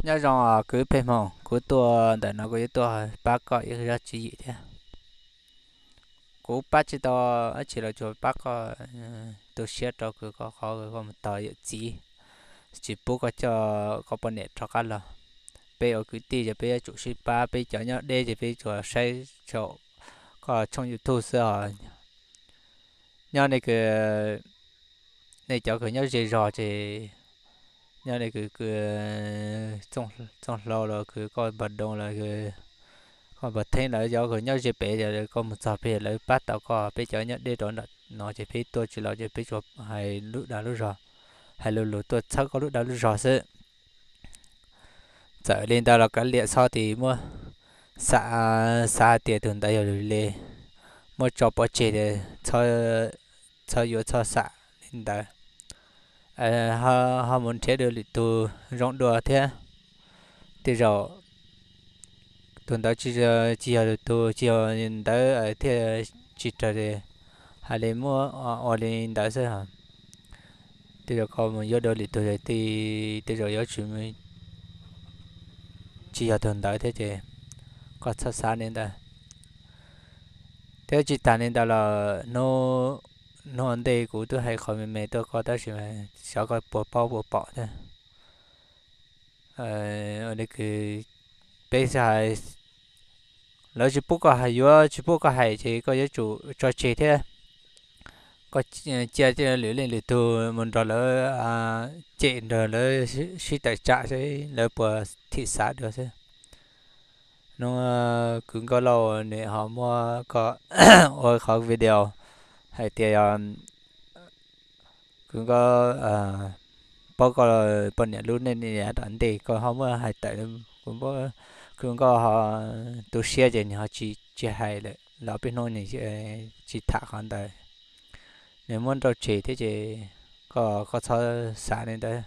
Nyob zoo kwv pej hmoov, kuv tuaj ntawm no kuv yuav tuaj pab koj ib zaj tswv yim thiab. Kuv pab tsis tau dab tsi los tsuas pab koj tu siab rau koj qhov koj mus tau yawm txiv, tsis pub koj coj koj poj niam rov qab los. Peb ua kwv tij ces peb yuav tsum sib pab, peb cov nyob deb ces peb tsuas saib saum koj tshooj YouTube xwb os. Nyob nej, nej cov kws nyob ze zog ces nyob nej kws Txooj Hlau los kws koj Npog Doo los koj Npog Theeb lawv, cov kws nyob ze pem, koj mus txog pem lawv pab tau koj. Peb cov nyob deb rau nram no ces peb tuaj tsis los ces peb tsuas hais lub dag lub zog, hais lus lus tuaj txhawb koj lub dag lub zog xwb. Txawm li ntawd los kav liam, txhob tis muab xav, xav hais tias tus ntawd yog lwm le, muab tso pov tseg, txhob yuav txhob xav li ntawd. Ho mus nrhiav dua lwm tus zoo dua thiab. Tej zaum tus ntawd tsis yog lwm tus, tsis yog ntawd thiaj tsis raws li hais li muab ua li ntawd xwb. Tej zaum koj mus yuav dua lwm tus, tej zaum yuav tsis, tsis yog tus ntawd thiab ces koj txhob xav li ntawd. Thiab tsis tas li ntawd los hnub ua ntej kuv twb hais qhov me me tuaj koj tab sis xyov koj puas paub puas pom thiab. Peb xav hais, lawv tsis pub koj hais, yuav tsis pub koj hais ces koj yuav tsum tso tseg thiab. Koj cia lwm leej lwm tus mus nrog lawv cem, nrog lawv sib tawm tsam seb lawv puas thim xav dua xwb. Hnub kwv Nkauj Lauj nws ho muab koj ua qhov video hais tias kwv Nkauj, paub koj poj niam lub neej yav tom ntej, koj ho muab hais tawm, kwv Nkauj ho tu siab ces nws ho tsis hais lawm los peb hnub nws tsis tham qhov ntawd. Nws muab nrauj tseg thiab ces koj, koj txhob xav li ntawd.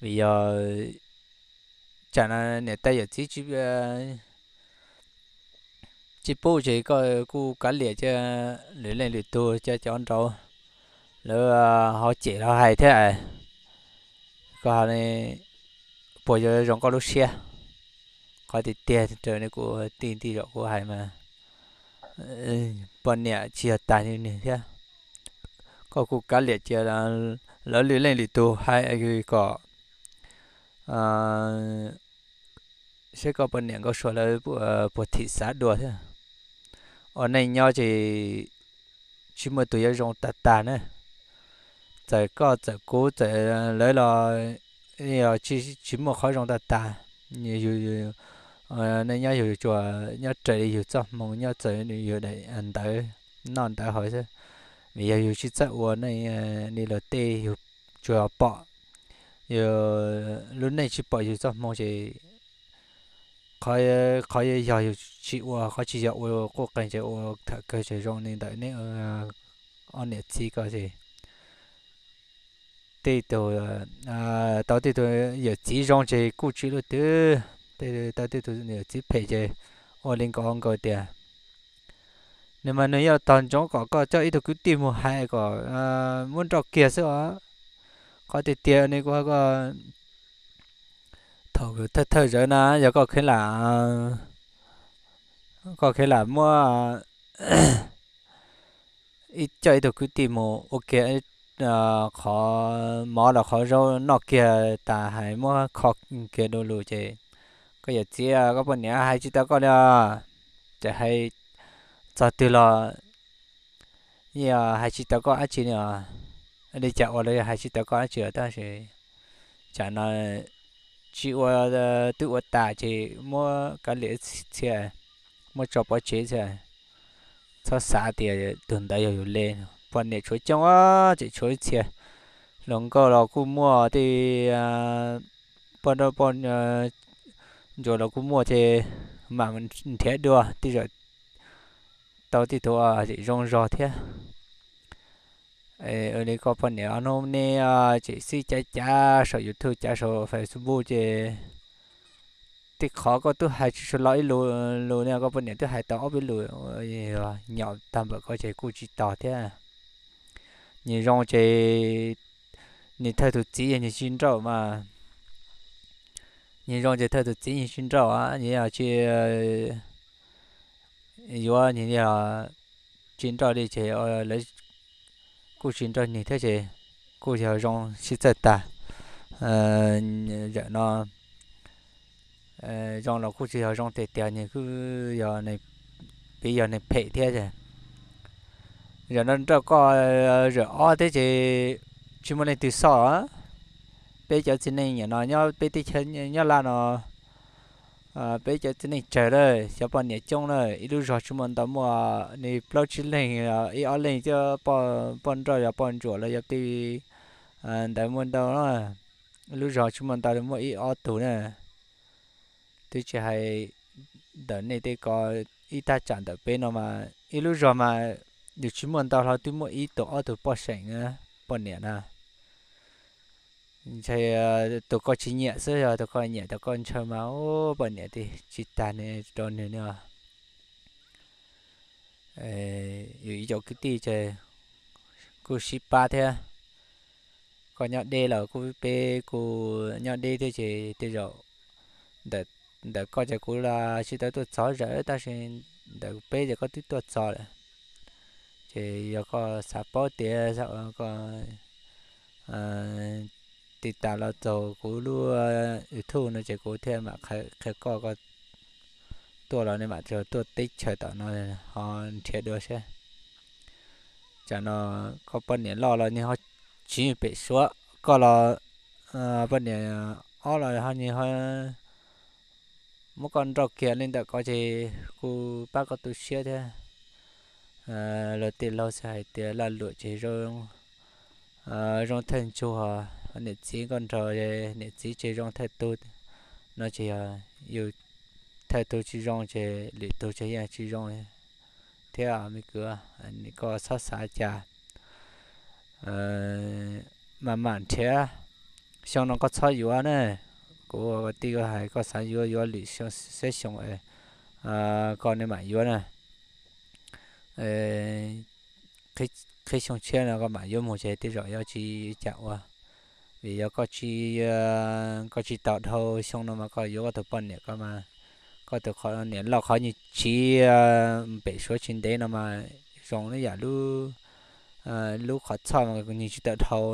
Vim yog tsam no niam tais yawm txiv tsis pub ces koj kuj kav liam cia lwm leej lwm tus, cia cov nraud lawv ho cem los hais thiab. Koj puas yuav zoo koj lub siab? Qhov tiag tiag raws li kuv tij tij zaum kuv hais mas poj niam tsis yog tas li nws thiab. Koj kuj kav liam cia lawv lwm leej lwm tus hais kom seb koj poj niam Nkauj Sua lawv puas thim xav dua thiab. Ua neej nyob ces tsis muaj tus yuav zoo tag tag na. Txawm koj txawm kuv txawm lawv los yog tsis muaj qhov zoo tag tag. Yus, neej nyob yus tsuas nyob raws li yus txoj hmoo nyob, txawm yus daim ntawv noj ntawv haus xwb. Vim yog yus tsis txawj ua neej li luag tej, yus tsuas pom yus lub neej, tsis pom yus txoj hmoo ces qhov, qhov yog yus tsis ua, qhov tsis yog ua quj qees ces ua tham kawg ces zoo li ntawm neb ob niam txiv ko ces tej tug tau tej tug yawm txiv zoo ces kuj tsis luaj twg, tau tej tug yawm txiv phem ces ua li nkaus nkaus tias nws mas nws yeej tog ntsoov kom koj coj ib tug kwv tij mus hais kom muab nrauj kiag xwb os. Qhov tiag tiag ne kuv, thaum thawj thawj zawv na yog koj kheev lam, koj kheev lam muab ib, coj ib tug kwv tij mus ua kiag qhov mov los qhov zaub noj kiag tas hais muab kho kiag du lug ces koj yawm txiv koj poj niam hais tsis tau koj li os. Ces hais txog twg los yeej hais tsis tau koj dab tsi li os. Li cas ua los yeej hais tsis tau koj dab tsi os, tab sis tsam no tsis ua twb ua tas ces muab kav liam txhia, muab tso pov tseg txhia. Txhob xav tias tus ntawd yog yus le. Poj niam tshuav coob, tseem tshuav ib txhia. Hluas nkauj los kuj muaj, tej poj nrauj poj ntsuam los kuj muaj ces mam nrhiav dua tej zaum tau tej tug zoo zog thiab. Li koj poj niam ob hnub neb tseem xib cav cav saum YouTube cav saum Facebook ces tej qhov koj twb hais tsis tshua los ib lus, lus no koj poj niam twb hais tau ob peb lus, nyaum tag npaum ko ces kuj tsis tos thiab. Nws zoo ces nws thawj tus txiv nws tsis nrauj mas Nws zoo ces thawj tus txiv nws tsis nrauj, nws yog tsis yuav, nws yog tsis nrauj li ces lawv kuj tsis nrauj nws thiab ces kuj yog zoo sib txawj tag. Zaum no zoo los kuj tsis yog zoo tiag tiag, nws kuj yog, piv yog nws phem thiab. Zaum no nrauj koj zaum ob thiab ces tsis muaj leej twg xauj. Peb cov txiv neej nim no nyob peb teb chaws nyob Laj no, peb cov txiv neej tsawg lawm, xyov poj niam coob lawm, ib lub zog tsis muaj ntau, muaj li plaub tsib leeg, ib ob leeg thiab poj nrauj los poj ntsuam los yog tej ntawd muaj ntau na. Ib lub zog tsis muaj ntau, muaj ib ob tug na. Twb tsis hais ntawm nej tej ko, ib thaj tsam ntawm peb no mas ib lub zog mas yus tsis muaj ntau hlo twb muaj ib tug ob tug poj seem, poj niam na. Ntshe tus koj tsis nyiam xwb, yog tus koj nyiam, tus koj ntshaw mas poj niam tsis tag nws rau nws ne. Yus ib co kwv tij ces kuj sib pab thiab. Koj nyob deb los kuj peb kuj nyob deb thiab ces tej zaum ntawm koj ces kuv los tsis tau tuaj txog zawm, tab sis ntawm peb ces koj twb tuaj txog lawm. Ces yog koj xav paub tias koj tiv tas los txog kuv lub YouTube no ces kuv thiaj mam qhia koj, koj tuaj los nej mam tuaj teb chaws tom no ho nrhiav dua seb. Tsam no koj poj niam loj los nws ho tsiv pem Suav, koj los poj niam ob los ho nws ho muab koj nrauj kiag li ntawm ko ces kuj pab koj tu siab thiab. Luag tej laug xav hais tias lag luam ces zoo thawj ntug, niam txiv koj nrog niam txiv ces zoo thawj tug no ces yog yus thawj tug tsis zoo ces lwm tug ces yeej tsis zoo thiab me kwv. Koj txhob xav cas, mam mam nrhiav. Xyoo no koj txhob yuav na, kuv tij hais koj xav yuav yuav lwm xyoo, xeb xyoo koj mam yuav na. Qhib xyoo tshiab no koj mam yuav mus ces tej zaum yuav tsis cas ua, vim yog koj tsis tau dhau xyoo no mas koj yuav koj tus poj niam ko mas, koj tus niam loj qhov nws tsiv pem Suav tsis ntev no mas zoo ib yam lub qhov txhoj mas nws tsis tau dhau,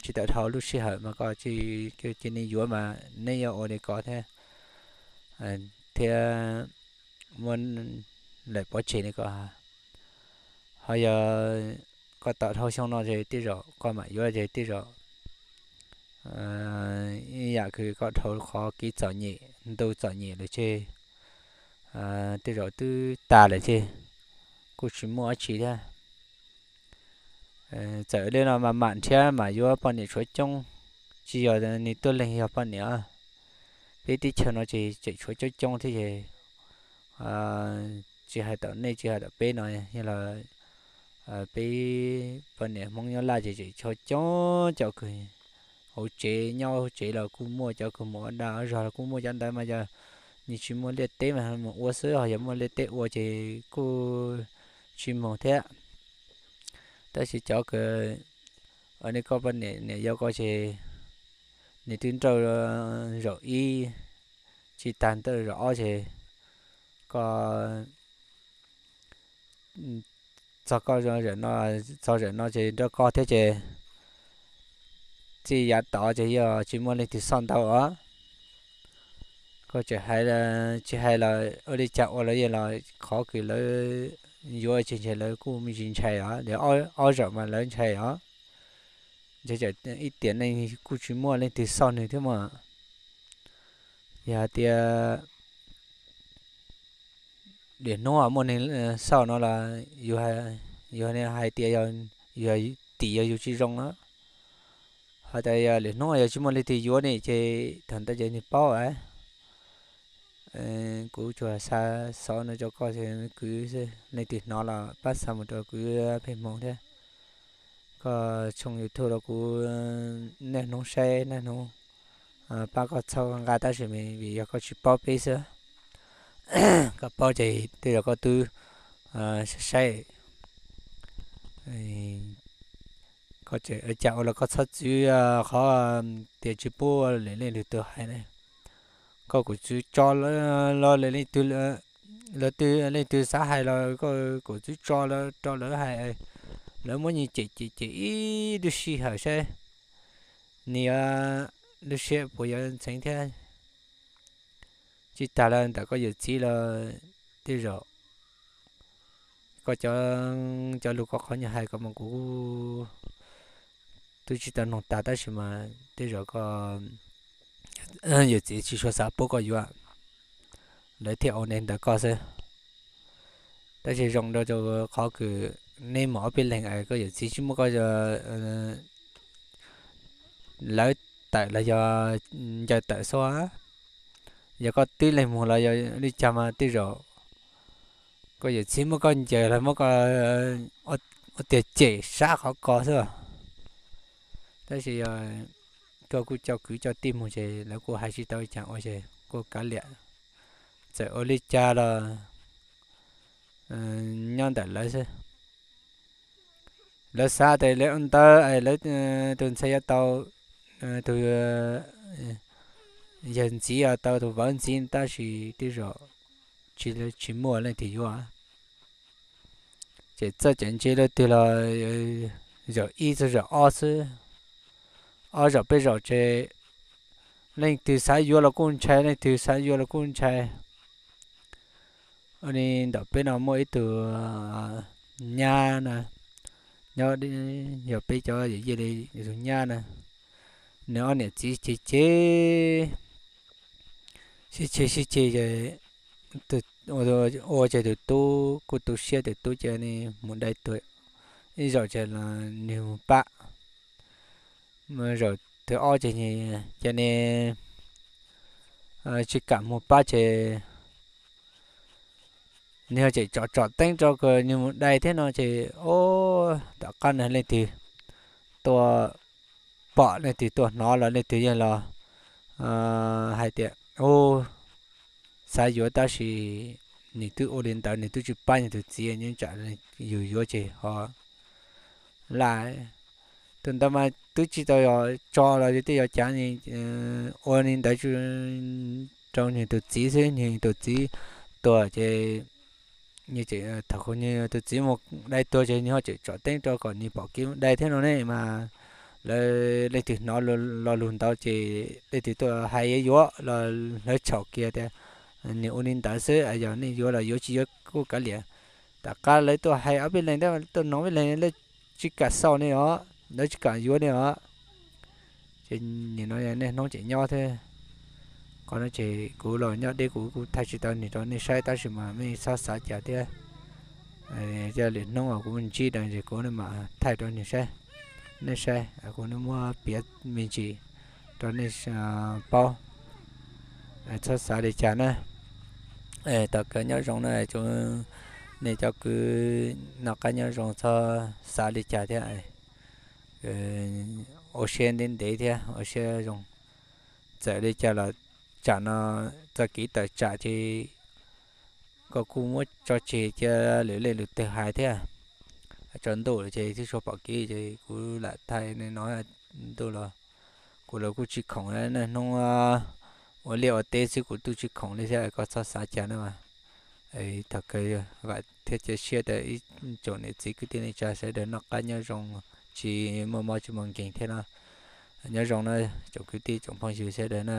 tsis tau dhau lub sij hawm mas koj cia li yuav mas neb yuav ua li ko thiab, thiab muab lawm pov tseg li ko. Ho yog koj tau dhau xyoo no ces tej zaum koj mam yuav ces tej zaum ib yam kws koj dhau qhov kev txom nyem, ntu txom nyem lawm ces tej zaum twb tas lawm ces kuj tsis muaj dab tsi thiab. Txawm li no mas mam nrhiav mam yuav poj niam tshuav coob, tsis yog nws tuaj leeg yog poj niam. Peb teb chaws no ces tseem tshuav coob coob thiab ces tsis hais tom nej tsis hais tom peb no, yog los peb poj niam Hmoob nyob Laj ces tseem tshuav coob cov kws hauv tsev, nyob hauv tsev los kuj muaj, cov kws mus ua dag ua zog los kuj muaj, cov ntawd mas yog nws tsis muaj liaj teb mas mus ua xwb, ho yog muaj liaj teb ua ces kuj tsis mus thiab. Tab sis cov kws nej koj poj niam, niam yau ko ces nws twb nrauj zaum ib, tsis tas nrauj zaum ob ces koj txog koj, txog zaum no ces nrauj koj thiab ces txij yav tod ces yog tsis muaj leej twg xauj ntau os. Koj tseem hais, tsis hais los ua li cas ua los yeej los qhov kws lawv yuav ces ntshe lawv kuj me ntsis ntshai os, ob zaum mas lawv ntshai os. Ntshe ib tiam neej kuj tsis muaj leej twg xauj nws thiab mas. Yog hais tias lwm hnub muaj neeg xauj no los yus hais tias yog tim yog yus tsis zoo na. Hos tas yog lwm hnub yog tsis muaj leej twg yuav ne ces thaum ntawd ces nws paub a. Kuv tsuas xa xov no rau koj kwv xwb, leej twg hnov los pab xa mus rau kwv pheej hmoov thiab. Koj tshooj YouTube rau kuv niaj hnub saib niaj hnub, pab koj txhawb nqa tab sis vim yog koj tsis paub peb xwb. Koj paub ces tej zaum koj twb saib, koj tseem ua cas ua los koj txhob txwv qhov tias tsis pub lwm leej lwm tus hais ne. Koj kuv txwv tso los lawv leej twg, lawv twg leej twg xav hais los koj kuv txwv tso lawv rau lawv hais, lawv muab nyias cem cem cem ib lub sij hawm saib nws yuav lub siab puas yuav ntxeev thiab. Tsis tas li ntawm koj yawm txiv los tej zaum koj cov, cov lus koj qhov nyuag hais ko mas kuv twb tsis tau noog tas tab sis mas tej zaum koj yawm txiv tsis suav xav pub koj yuav, lawv thiaj ua li ntawd koj xwb. Tab sis zoo rau qhov kws neb mus ob peb leeg es koj yawm txiv tsis muab koj lawv tawm los yog ncaws tawm xwb. Yog koj twb leeg mus los yog li cas mas tej zaum koj yawm txiv muab koj ncaws los muab koj ua tiag cem sab qhov ko xwb. Tab sis yog koj kuj coj kwv coj tij mus ces lawv kuj hais tsis tau cas ua ces kuj kav liam, txawm ua li cas los nyob ntawm lawv xwb. Lawv xav tias lawv ua ntawd lawv tus ntxhais yuav tau, tus yawg ntxiv yuav tau tus vauv ntxiv tab sis tej zaum tsis, tsis muaj leej twg yuav. Ces txawj tseem ntse leej twg los zaum ib txog zaum ob xwb, ob zaum peb zaum ces leej twg xav yuav los kuj ntshai, leej twg xav yuav los kuj ntshai. Ua li ntawm peb no muaj ib tug nyab na, nyob yog peb cov yawm yij li tus nyab na, nws ob niam txiv chim chim sib chim sib chim ces ua ces tus tub kuj tu siab, tus tub ces nws mus dai tuag ib zaum ces nws mus pab, zaum thib ob ces ces nws tsis kam mus pab ces nws ho tseem tsom tsom teeb rau kom nws mus dai thiab no ces ua tom qab no leej twg tuaj pom, leej twg tuaj hnov los leej twg yeej los hais tias u xav yuav tab sis nws twb ua li ntawd, nws twb tsis pab nws tus txiv, nyob tsam yus yuav ces ho laj. Tus ntawd mas twb tsis tau yog tso los yog tej yog cav, ua li ntawd rau nws tus txiv xwb, nws tus txiv tuag ces thaum nws tus txiv mus dai tuag ces nws ho tseem tsom teeb rau kom nws pom kev mus dai thiab no ne mas lawv leej twg hnov lo lus ntawd ces leej twg tuaj hais yuav yuav los lawv txhaum kiag tias nws ua li ntawd xwb, yog nej yuav los yuav, tsis yuav kuj kav liam. Tom qab lawv tuaj hais ob peb leeg, tuaj hnov peb leeg, lawv tsis kam xaus ne os, lawv tsis kam yuav ne os. Ces nim no niaj hnub tseem nyob thiab. Qhov no ces kuv los nyob deb kuv kuj thaij tsis tau nws rau nej saib tab sis mas nej txhob xav cas thiab. Lwm hnub kuv ntsib dheev ces kuv mam thaij rau nws saib, nej saib, kuv muab piav me ntsis rau nej paub. Txhob xav li cas na. Tom kawg nyob zoo na, nej cov kwv noj qab nyob zoo, txhob xav li cas thiab. Ua siab ntev ntev thiab ua siab zoo. Txawm li cas los tsam no txoj kev tawm tsam ces koj kuj muab tso tseg cia lwm leej lwm tus hais thiab. Tsaus ntuj lawm ces twb tsis pom kev ces kuv lam thaij nej no. Ntuj los kuv los kuj tsis khoom, niaj hnub ua liaj ua teb xwb kuv twb tsis khoom li thiab, koj txhob xav cas na mas. Thaum kawg vam thiab cia siab tias ib tsoom niam txiv kwv tij neej tsa sawv daws noj qab nyob zoo, tsis muaj mob tsis muaj nkeeg thiab no. Nyob zoo na tsoom kwv tij tsoom phooj ywg sawv daws na.